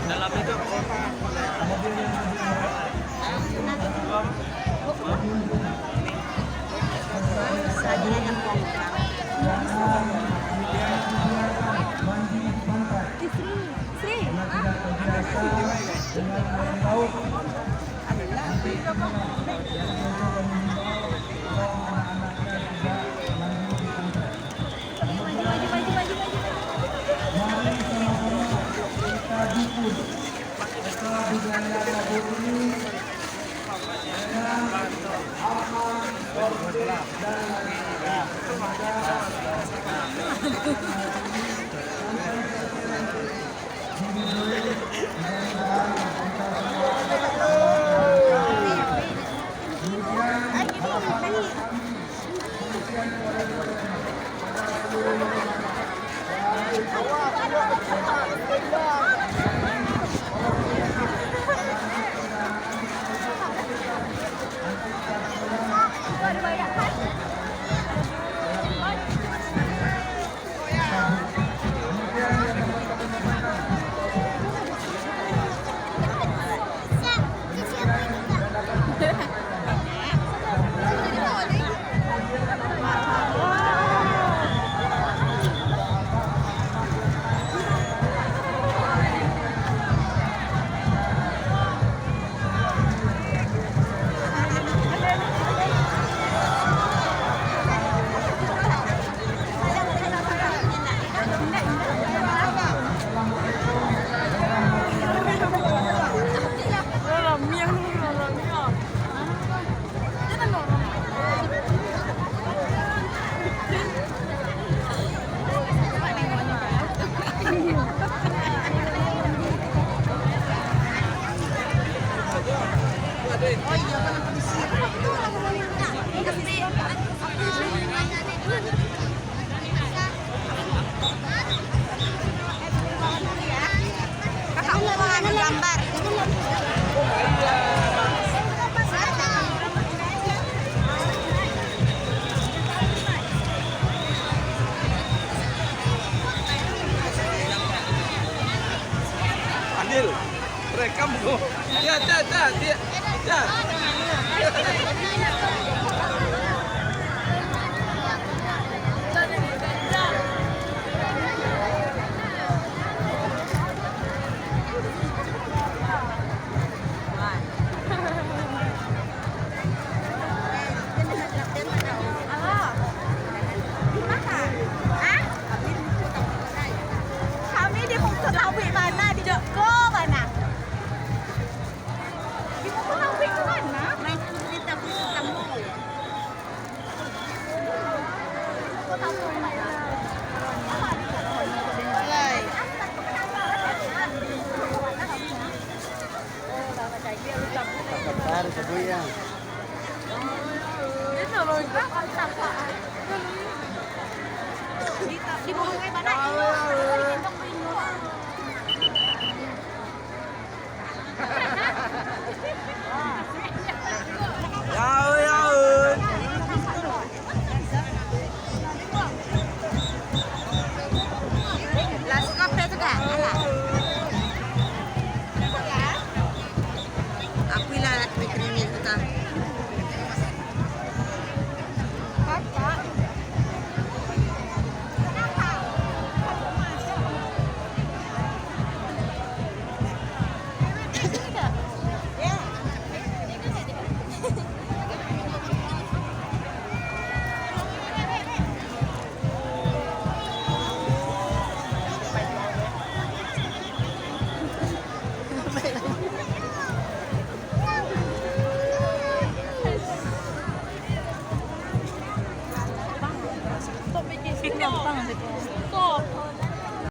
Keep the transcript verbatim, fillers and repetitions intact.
Dalam itu. Sri, Sri. Maju, maju, maju, maju, maju. Mari sama-sama kita dukung budaya Labuhan ini dengan aman, kondusif, dan lain-lain. Kakak mau anu gambar. Adil, rekam ko. Ya, cak, cak, cak, cak. Halo. Di mana? Hah? Kami di Bukit Tawi mana? Di Joko mana? Di Bukit Tawi itu mana? Di Tawi Tamu. Alai. Sabar, sabar, ya. Di, di bawah mana?